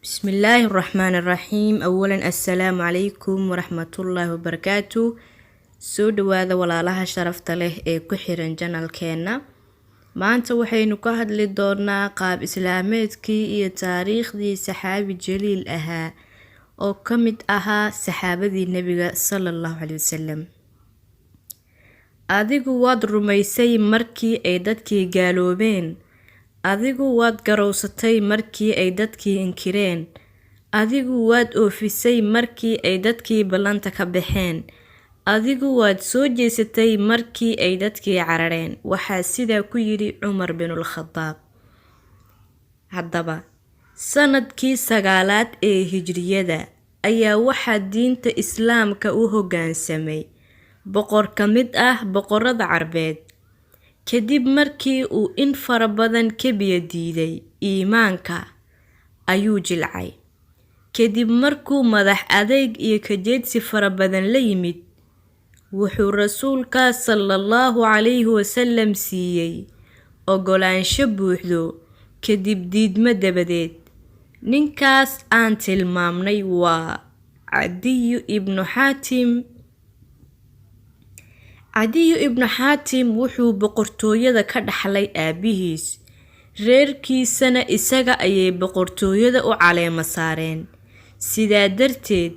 Bismillaahi raxmaani raxiim. Awalan, assalaamu calaykum waraxmatullaahi wabarakaatu. Soo dhawaada walaalaha sharafta leh ee ku xiran channelkeena. Maanta waxaynu ka hadli doonaa qaab islaameedkii iyo taariikhdii saxaabi jaliil ahaa oo ka mid ahaa saxaabadii Nebiga sala Allahu caleyhi wasalam. Adigu waad rumaysay markii ay dadkii gaaloobeen. Adigu waad garowsatay markii ay dadkii inkireen. Adigu waad oofisay markii ay dadkii ballanta ka baxeen. Adigu waad soo jeesatay markii ay dadkii carareen. Waxaa sidaa ku yidhi Cumar binul Khadaab. Haddaba, sanadkii 9aad ee Hijriyada ayaa waxaa diinta Islaamka u hoggaansamay boqor ka mid ah boqorada Carbeed, kadib markii uu in fara badan ka biyo diiday iimaanka ayuu jilcay. Kadib markuu madax adeyg iyo kajeedsi fara badan la yimid, wuxuu Rasuulka sala Allahu calayhi wasalam siiyey ogolaansho buuxdo kadib diidmo dabadeed. Ninkaas aan tilmaamnay waa Cadiyu ibnu Xaatim. Cadiyu ibnu Xaatim wuxuu boqortooyada ka dhaxlay aabihiis, reerkiisana isaga ayay boqortooyada u caleemo saareen. Sidaa darteed,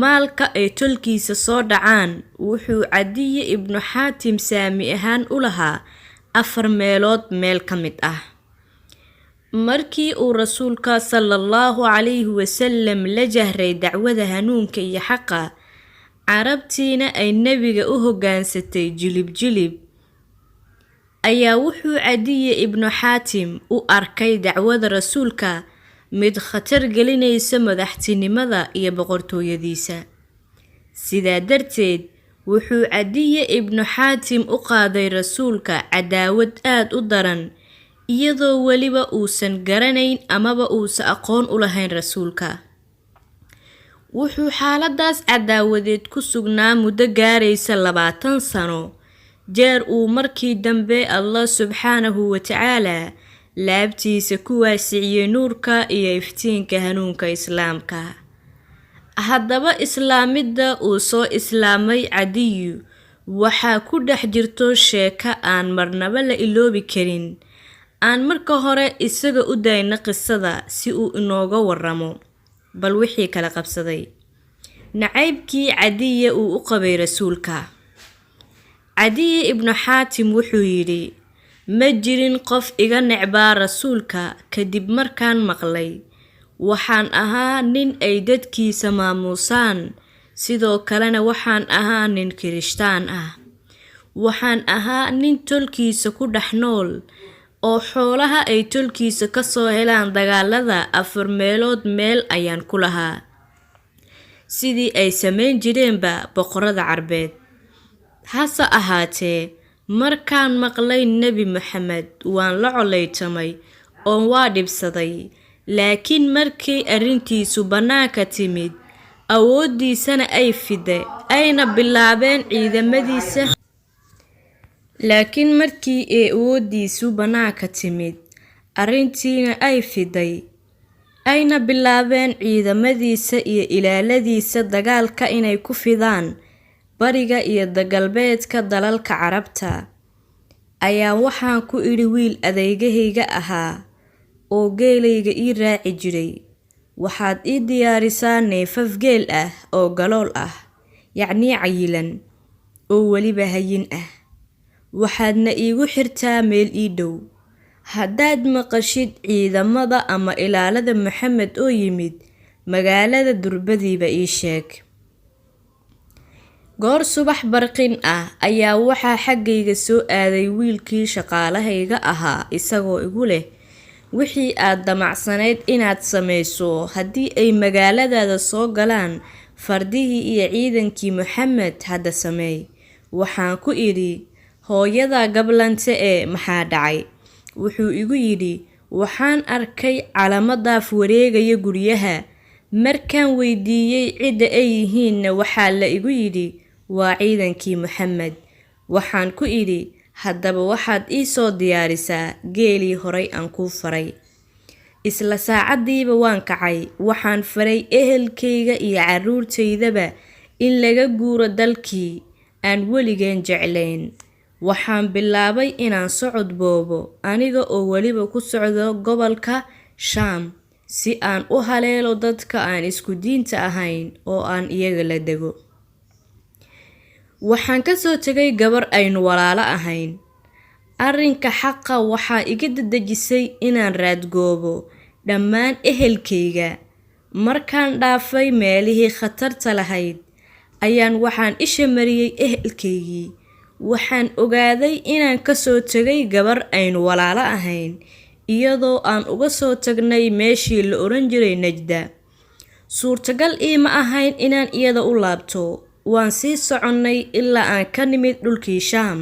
maalka ay tolkiisa soo dhacaan wuxuu Cadiyi ibnu Xaatim saami ahaan u lahaa afar meelood meel ka mid ah. Markii uu Rasuulka sala Allahu calayhi wasalam la jahray dacwada hanuunka iyo xaqa, Carabtiina ay Nebiga u hoggaansatay jilib jilib, ayaa wuxuu Cadiyi ibnu Xaatim u arkay dacwada Rasuulka mid khatar gelinaysa madaxtinimada iyo boqortooyadiisa. Sidaa darteed, wuxuu Cadiyi ibnu Xaatim u qaaday Rasuulka cadaawad aad u daran, iyadoo weliba uusan garanayn amaba uusan aqoon u lahayn Rasuulka. Wuxuu xaaladaas cadaawadeed ku sugnaa muddo gaaraysa 20 sano, jeer uu markii dambe Allah subxaanahu wa tacaala laabtiisa ku waasiciyey nuurka iyo iftiinka hanuunka Islaamka. Haddaba, islaamidda uu soo islaamay Cadiyu waxaa ku dhex jirto sheeko aan marnaba la iloobi karin. Aan marka hore isaga u dayno qisada si uu inooga waramo bal wixii kala qabsaday nacaybkii Cadiya uu u qabay Rasuulka. Cadiyi ibnu Xaatim wuxuu yidhi: "Ma jirin qof iga necbaa Rasuulka kadib markaan maqlay. Waxaan ahaa nin ay dadkiisa maamuusaan, sidoo kalena waxaan ahaa nin Kirishtaan ah. Waxaan ahaa nin tolkiisa ku dhex nool oo xoolaha ay tolkiisa ka soo helaan dagaalada afar meelood meel ayaan ku lahaa, sidii ay samayn jireenba boqorada Carbeed. Hase ahaatee, markaan maqlay Nebi Maxamed waan la coleytamay oo waa dhibsaday. Laakiin markii arrintiisu bannaanka timid, awooddiisana ay fiday, ayna bilaabeen ciidamadiisa laakiin markii ay awooddiisu bannaanka timid, arrintiina ay fiday, ayna bilaabeen ciidamadiisa iyo ilaaladiisa dagaalka inay ku fidaan bariga iyo galbeedka dalalka Carabta, ayaa waxaan ku idhi wiil adeegahayga ahaa oo geelayga ii raaci jiray: 'Waxaad ii diyaarisaa neefaf geel ah oo galool ah, yacnii cayilan, oo weliba hayin ah. Waxaadna iigu xirtaa meel ii dhow. Haddaad maqashid ciidamada ama ilaalada Maxamed oo yimid magaalada, durbadiiba ii sheeg.' Goor subax barqin ah ayaa waxaa xaggayga soo aaday wiilkii shaqaalahayga ahaa, isagoo igu leh: 'Wixii aad damacsanayd inaad samayso haddii ay magaaladaada soo galaan fardihii iyo ciidankii Maxamed, hadda sameey.' Waxaan ku idhi: 'Hooyadaa gablante ee, maxaa dhacay?' Wuxuu igu yidhi: 'Waxaan arkay calamadaaf wareegaya guryaha. Markaan weydiiyey cidda ay yihiinna, waxaa la igu yidhi waa ciidankii Maxamed.' Waxaan ku idhi: 'Haddaba waxaad ii soo diyaarisaa geelii horay aan kuu faray.' Isla saacaddiiba waan kacay, waxaan faray ehelkayga iyo carruurtaydaba in laga guuro dalkii aan weligeen jeclayn. Waxaan bilaabay inaan socod boobo, aniga oo weliba ku socdo gobolka Shaam si aan u haleelo dadka aan isku diinta ahayn oo aan iyaga la dego. Waxaan ka soo tegay gabar aynu walaalo ahayn. Arrinka xaqa waxaa iga dedejisay inaan raadgoobo dhammaan ehelkayga. Markaan dhaafay meelihii khatarta lahayd, ayaan waxaan isha mariyay ehelkaygii. Waxaan ogaaday inaan ka soo tegay gabar aynu walaalo ahayn, iyadoo aan uga soo tagnay meeshii la oran jiray Najda. Suurtagal iima ahayn inaan iyada u laabto. Waan sii soconnay ilaa aan ka nimid dhulkii Shaam.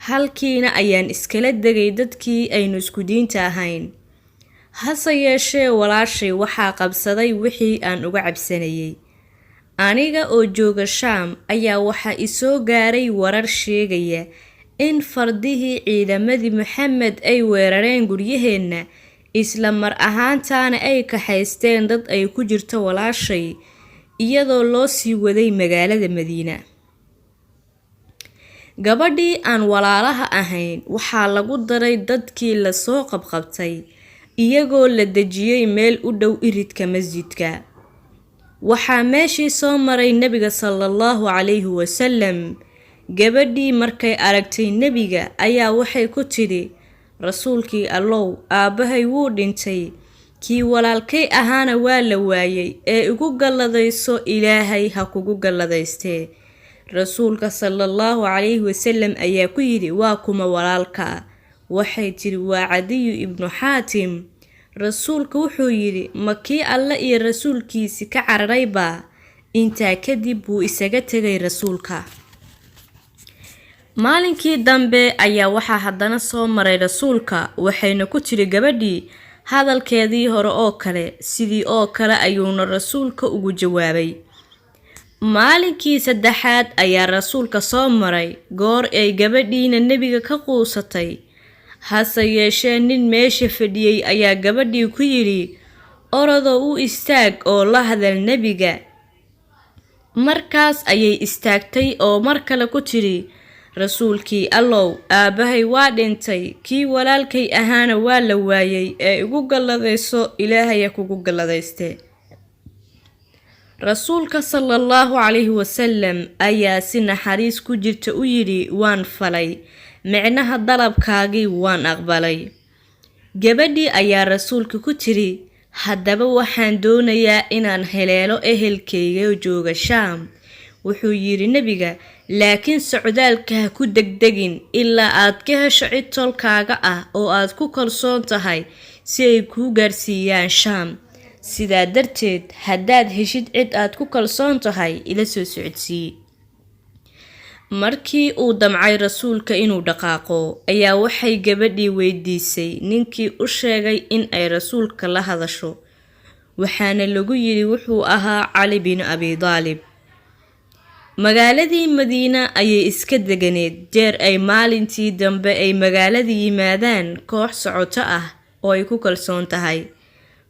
Halkiina ayaan iskala degay dadkii aynu isku diinta ahayn. Hase yeeshee walaashay waxaa qabsaday wixii aan uga cabsanayay. Aniga oo jooga Shaam ayaa waxaa i soo gaaray warar sheegaya in fardihii ciidamadii Maxamed ay weerareen guryaheenna, isla mar ahaantaana ay kaxaysteen dad ay ku jirto walaashay, iyadoo loo sii waday magaalada Madiina. Gabadhii aan walaalaha ahayn waxaa lagu daray dadkii la soo qabqabtay, iyagoo la dejiyay meel u dhow iridka masjidka. Waxaa meeshii soo maray Nebiga sallallahu calayhi wasallam. Gabadhii markay aragtay Nebiga ayaa waxay ku tidhi, Rasuulkii Allow, aabbahay wuu dhintay, kii walaalkay ahaana waa la waayay, ee igu galladayso Ilaahay ha kugu galladaystee. Rasuulka sallallahu calayhi wasallam ayaa ku yidhi, waa kuma walaalka? Waxay tidhi, waa Cadiyu ibnu Xaatim. Rasuulka wuxuu yidhi, ma kii Alle iyo rasuulkiisi ka cararay baa? Intaa kadib wuu isaga tegay rasuulka. Maalinkii dambe ayaa waxaa haddana soo maray rasuulka, waxayna ku tidhi gabadhii hadalkeedii hore oo kale, sidii oo kale ayuuna rasuulka ugu jawaabay. Maalinkii saddexaad ayaa rasuulka soo maray, goor ay gabadhiina nebiga ka quusatay. Hase yeeshee nin meesha fadhiyey ayaa gabadhii ku yidhi, orodoo u istaag oo la hadal nebiga. Markaas ayay istaagtay oo mar kale ku tidhi, Rasuulkii Allow, aabbahay waa dhintay, kii walaalkay ahaana waa la waayay, ee igu galladayso Ilaahay ha kugu galladayste. Rasuulka sallallahu calayhi wasallam ayaa si naxariis ku jirta u yidhi, waan falay, micnaha dalabkaagii waan aqbalay. Gabadhii ayaa rasuulka ku tidhi, haddaba waxaan doonayaa inaan heleelo ehelkayga jooga Shaam. Wuxuu yidhi nebiga, laakiin socdaalka ha ku degdegin ilaa aad ka hesho cid tolkaaga ah oo aad ku kalsoon tahay si ay kuu gaarsiiyaan Shaam. Sidaa darteed haddaad heshid cid aad ku kalsoon tahay, ila soo socodsii. Markii uu damcay rasuulka inuu dhaqaaqo, ayaa waxay gabadhii weydiisay ninkii u sheegay in ay rasuulka la hadasho. Waxaana lagu yidhi wuxuu ahaa Cali bin Abi Daalib. Magaaladii Madiina ayay iska deganeed jeer ay maalintii dambe ay magaalada yimaadaan koox socoto ah oo ay ku kalsoon tahay.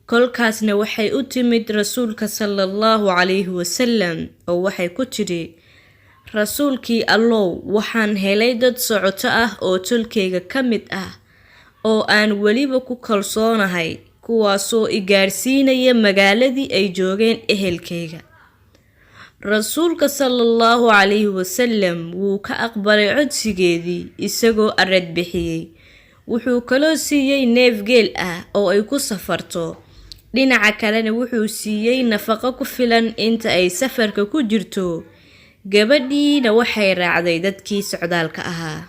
Kolkaasna waxay u timid rasuulka sallallahu calayhi wasallam oo waxay ku tidhi, Rasuulkii Allow, waxaan helay dad socoto ah oo tolkayga ka mid ah oo aan weliba ku kalsoonahay, kuwaasoo i gaarsiinaya magaaladii ay joogeen ehelkayga. Rasuulka sallallahu calayhi wasallam wuu ka aqbalay codsigeedii isagoo arad bixiyey. Wuxuu kaloo siiyey neef geel ah oo ay ku safarto. Dhinaca kalena wuxuu siiyey nafaqo ku filan inta ay safarka ku jirto. Gabadhiina waxay raacday dadkii socdaalka ahaa.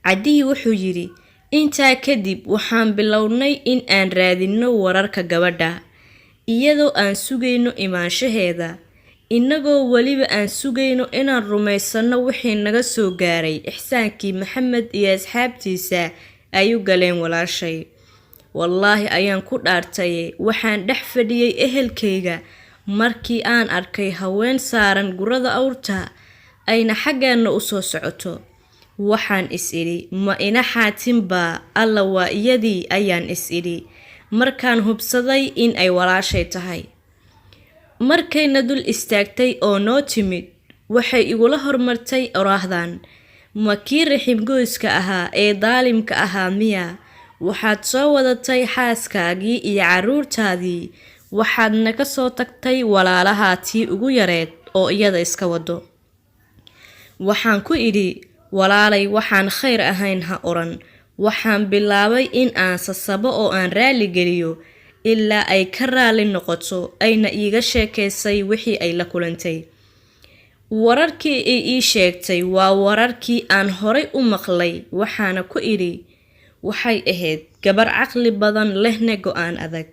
Cadiy wuxuu yidhi, intaa kadib waxaan bilownay in aan raadinno wararka gabadha, iyadoo aan sugayno imaanshaheeda, innagoo weliba aan sugayno inaan rumaysanno wixii naga soo gaaray ixsaankii Maxamed iyo asxaabtiisa ay u galeen walaashay. Wallaahi ayaan ku dhaartay, waxaan dhex fadhiyey ehelkayga markii aan arkay haween saaran gurada awrta ayna xaggeenna u soo socoto. Waxaan is idhi, ma ina Xaatim baa? Alla waa iyadii, ayaan is idhi. Markaan hubsaday in ay walaashay tahay. Markayna dul istaagtay oo noo timid, waxay igula hormartay oraahdan: "Ma kii raximgoyska ahaa ee daalimka ahaa miya? Waxaad soo wadatay xaaskaagii iyo carruurtaadii, waxaadna ka soo tagtay walaalahaa tii ugu yareed oo iyada iska wado." Waxaan ku idhi, "Walaalay, waxaan khayr ahayn ha oran." Waxaan bilaabay in aan sasabo oo aan raalli geliyo ilaa ay ka raalli noqoto, ayna iiga sheekaysay wixii ay la kulantay. Wararkii ay ii sheegtay waa wararkii aan horay u maqlay. Waxaana ku idhi, "Waxay ahayd gabar caqli badan lehna go'aan adag.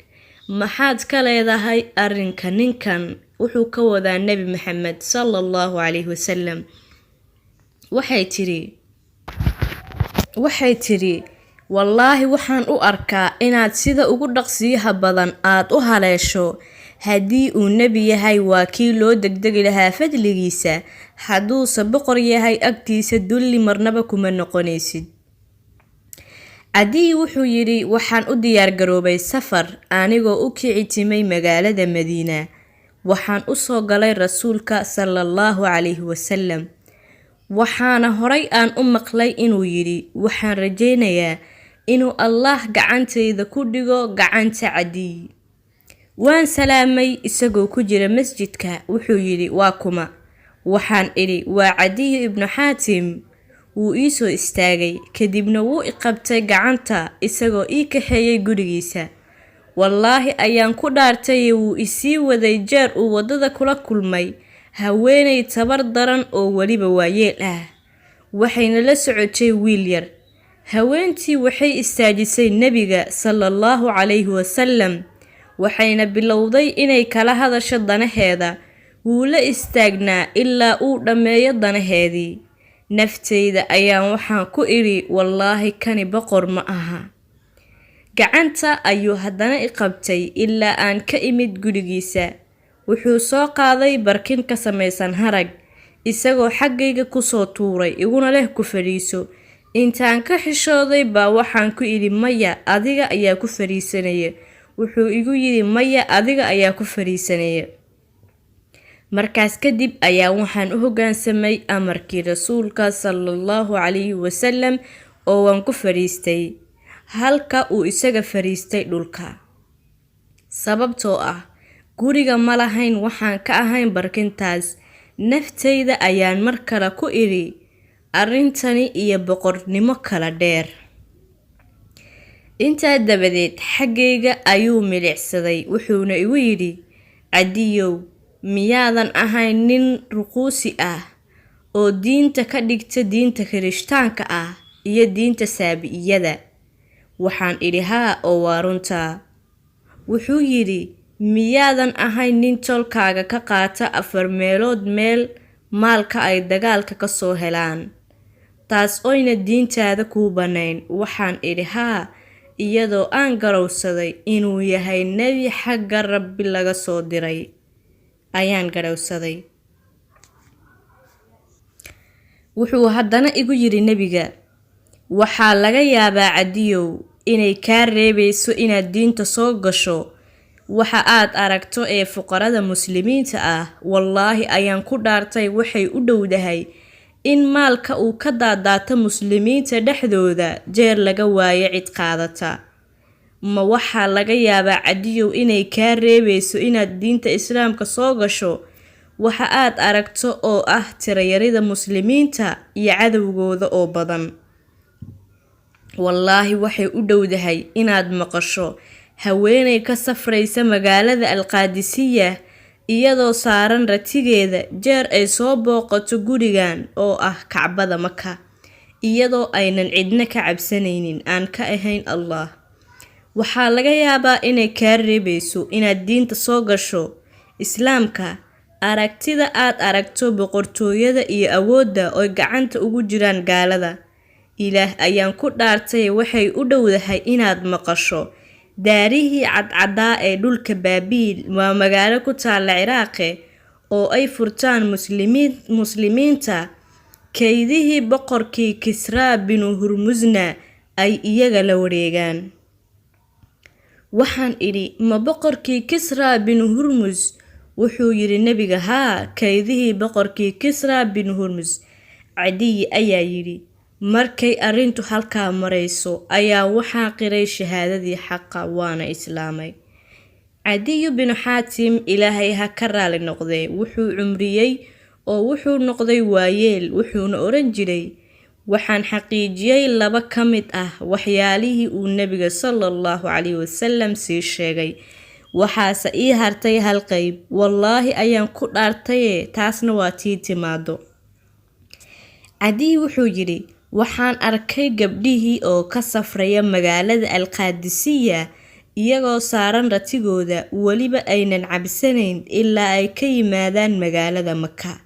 Maxaad ka leedahay arrinka ninkan?" Wuxuu ka wadaa Nebi Maxamed sala Allahu calayhi wasalam. Waxay tidhi, "Wallaahi waxaan u arkaa inaad sida ugu dhaqsiyaha badan aad u haleesho. Haddii uu nebi yahay, waa kii loo degdegi lahaa fadligiisa. Hadduuse boqor yahay, agtiisa dulli marnaba kuma noqonaysid." Cadiy wuxuu yidhi, "Waxaan u diyaargaroobay safar anigoo u kici timay magaalada Madiina. Waxaan u soo galay Rasuulka sala Allahu calayhi wasalam. Waxaana horay aan u maqlay inuu yidhi, 'Waxaan rajaynayaa inuu Allah gacantayda ku dhigo gacanta Cadiy.' Waan salaamay isagoo ku jira masjidka. Wuxuu yidhi, 'Waa kuma?' Waxaan idhi, 'Waa Cadiy ibnu Xaatim.' Wuu ii soo istaagay, kadibna wuu i qabtay gacanta isagoo ii kaxeeyay gurigiisa. Wallaahi ayaan ku dhaartay, wuu isii waday jeer uu waddada kula kulmay haweeney tabar daran oo weliba waayeel ah, waxayna la socotay wiil yar. Haweentii waxay istaajisay Nebiga sala Allahu calayhi wasalam, waxayna bilowday inay kala hadasho danaheeda. Wuu la istaagnaa ilaa uu dhammeeyo danaheedii. Naftayda ayaan waxaan ku idhi, 'Wallaahi kani boqor ma aha.' Gacanta ayuu haddana i qabtay ilaa aan ka imid gurigiisa. Wuxuu soo qaaday barkin ka samaysan harag, isagoo xaggayga kusoo tuuray, iguna leh, 'Ku fadhiiso.' Intaan ka xishooday baa waxaan ku idhi, 'Maya, adiga ayaa ku fadhiisanaya.' Wuxuu igu yidhi, 'Maya, adiga ayaa ku fadhiisanaya.' Markaas kadib ayaa waxaan u hoggaansamay amarkii Rasuulka sala Allahu calayhi wasalam oo waan ku fadhiistay halka uu isaga fadhiistay dhulka, sababtoo ah guriga ma lahayn waxaan ka ahayn barkintaas. Naftayda ayaan mar kale ku idhi, 'Arrintani iyo boqornimo kala dheer.' Intaa dabadeed xaggayga ayuu milicsaday, wuxuuna igu yidhi, 'Cadiyow, miyaadan ahayn nin ruquusi ah oo diinta ka dhigta diinta Kirishtaanka ah iyo diinta Saabi'iyada?' Waxaan idhi, 'Haa, oo waa runtaa.' Wuxuu yidhi, 'Miyaadan ahayn nin tolkaaga ka qaata afar meelood meel maalka ay dagaalka ka soo helaan, taas oyna diintaada kuu bannayn?' Waxaan idhi, 'Haa,' iyadoo aan garowsaday inuu yahay nebi xagga Rabbi laga soo diray ayaan garowsaday. Wuxuu haddana igu yidhi Nebiga, 'Waxaa laga yaabaa, Cadiyow, inay kaa reebayso inaad diinta soo gasho waxa aad aragto ee fuqarada Muslimiinta ah. Wallaahi ayaan ku dhaartay, waxay u dhowdahay in maalka uu ka daadaato Muslimiinta dhexdooda jeer laga waayo cid qaadata. Ma waxaa laga yaabaa, Cadiyow, inay kaa reebayso inaad diinta Islaamka soo gasho waxa aad aragto oo ah tirayarida Muslimiinta iyo cadowgooda oo badan? Wallaahi waxay u dhowdahay inaad maqasho haweeney ka safraysa magaalada Alqaadisiya iyadoo saaran ratigeeda jeer ay soo booqato gurigan oo ah Kacbada Maka, iyadoo aynan cidna ka cabsanaynin aan ka ahayn Allah. Waxaa laga yaabaa inay kaa reebayso inaad diinta soo gasho Islaamka aragtida aad aragto boqortooyada iyo awoodda oy gacanta ugu jiraan gaalada. Ilaah ayaan ku dhaartay, waxay u dhowdahay inaad maqasho daarihii cadcadaa ee dhulka Baabiil, waa magaalo ku taalla Ciraaqe, oo ay furtaan Muslimiinta, kaydihii boqorkii Kisraa binu Hurmusna ay iyaga la wareegaan." Waxaan idhi, ma boqorkii Kisraa bin Hurmus? Wuxuu yidhi nebiga, haa, kaydihii boqorkii Kisraa bin Hurmus. Cadiyi ayaa yidhi, markay arrintu halkaa marayso ayaa waxaa qiray shahaadadii xaqa, waana islaamay. Cadiyu binu Xaatim, Ilaahay ha ka raali noqdee, wuxuu cumriyey oo wuxuu noqday waayeel, wuxuuna oran jiray, waxaan xaqiijiyey laba ka mid ah waxyaalihii uu nebiga sala allahu calayhi wasalam sii sheegay, waxaase ii hartay hal qeyb. Wallaahi ayaan ku dhaartaye, taasna waa tii timaado. Cadiy wuxuu yidhi, waxaan arkay gabdhihii oo ka safraya magaalada Alqaadisiya iyagoo saaran ratigooda, weliba aynan cabsanayn ilaa ay ka yimaadaan magaalada Maka.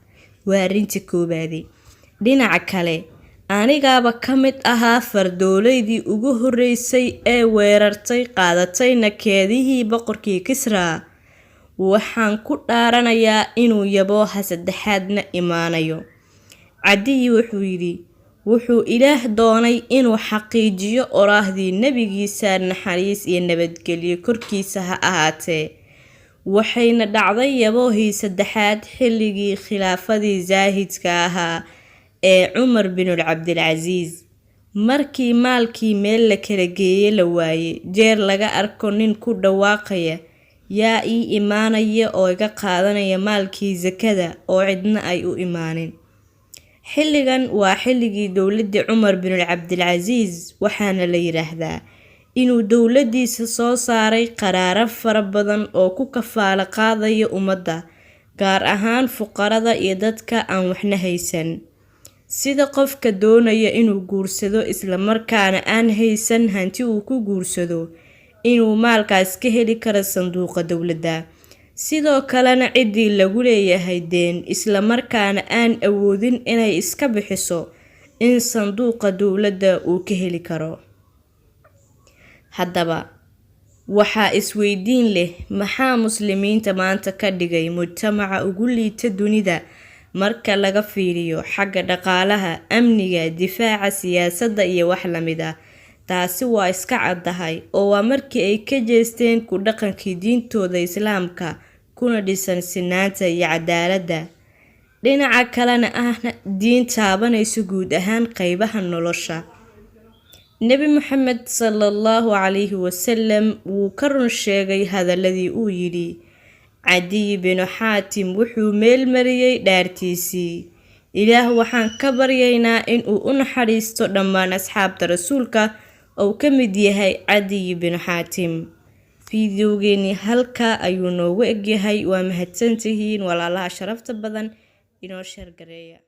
Waa arrinta koobaadi. Dhinaca kale, anigaaba ka mid ahaa fardooleydii ugu horreysay ee weerartay, qaadatayna keedihii boqorkii Kisraa. Waxaan ku dhaaranayaa inuu yabooha saddexaadna imaanayo. Cadiyi wuxuu yidhi, wuxuu Ilaah doonay inuu xaqiijiyo oraahdii nebigiisa, naxariis iyo nabadgelyo korkiisa ha ahaatee. Waxayna dhacday yaboohii saddexaad xilligii khilaafadii zaahidka ahaa ee Cumar binul Cabdilcasiis. Markii maalkii meel la kala geeye la waayey, jeer laga arko nin ku dhawaaqaya, yaa ii imaanaya oo iga qaadanaya maalkii sakada, oo cidna ay u imaanin. Xilligan waa xilligii dowladdii Cumar binul Cabdilcasiis, waxaana la yidhaahdaa inuu dowladdiisa soo saaray qaraaro fara badan oo ku kafaalo qaadaya ummadda, gaar ahaan fuqarada iyo dadka aan waxna haysan. Sida qofka doonaya inuu guursado islamarkaana aan haysan hanti uu ku guursado, inuu maalkaas ka heli karo sanduuqa dowladda. Sidoo kalena ciddii lagu leeyahay deen islamarkaana aan awoodin inay iska bixiso, in sanduuqa dowladda uu ka heli karo. Haddaba waxaa isweydiin leh, maxaa muslimiinta maanta ka dhigay mujtamaca ugu liita dunida marka laga fiiriyo xagga dhaqaalaha, amniga, difaaca, siyaasadda iyo wax lamid ah? Taasi waa iska caddahay, oo waa markii ay ka jeesteen ku dhaqankii diintooda islaamka kuna dhisan sinaanta iyo cadaaladda, dhinaca kalena ahna diin taabanayso guud ahaan qeybaha nolosha. Nebi Moxamed sala allahu calayhi wasalam wuu ka run sheegay hadaladii uu yidhi. Cadiy binu Xaatim wuxuu meel mariyey dhaartiisii. Ilaah waxaan ka baryaynaa inuu u naxariisto dhammaan asxaabta rasuulka oo ka mid yahay Cadiy binu Xaatim. Fiidiyowgeeni halkaa ayuu noogu egyahay. Waa mahadsantihiin walaalaha sharafta badan, inoo sheergareeya.